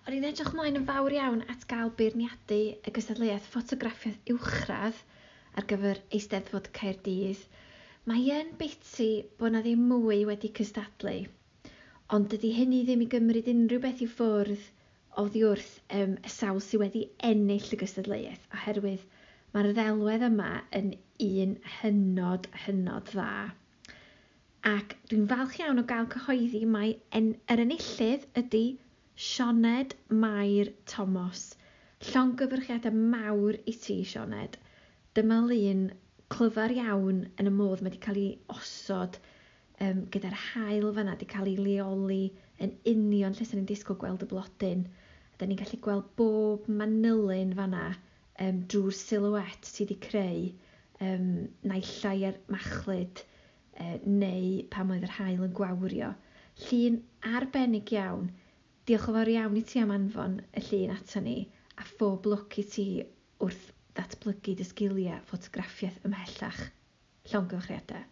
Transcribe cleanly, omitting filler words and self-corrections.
O'n i'n edrych mlaen yn fawr iawn at gael beirniadu y gystadleuaeth ffotograffiaeth uwchradd ar gyfer Eisteddfod Caerdydd. Mae yn biti bod 'na ddim mwy wedi cystadlu, ond dydy hynny ddim i gymryd unrhyw beth i ffwrdd oddi wrth y sawl sydd wedi ennill y gystadleuaeth, oherwydd mae'r ddelwedd yma yn un hynod, hynod dda. Ac dwi'n falch iawn o gael cyhoeddi mai yr enillydd ydy Sioned Mair Tomos. Llongyfarchiadau mawr i ti, Sioned. Dyma lun clyfar iawn yn y modd mae wedi cael ei osod gyda'r haul fanna wedi cael ei leoli yn union lle 'sen ni'n disgwyl gweld y blodyn. A 'dan ni'n gallu gweld bob manylyn fanna drwy'r silhouette sy 'di creu, naill ai ar machlud neu pan oedd yr haul yn gwawrio. Llun arbennig iawn. Diolch yn fawr iawn i ti am anfon y llun ato ni a phob lwc i ti wrth ddatblygu dy sgiliau ffotograffiaeth ymhellach. Llongyfarchiadau.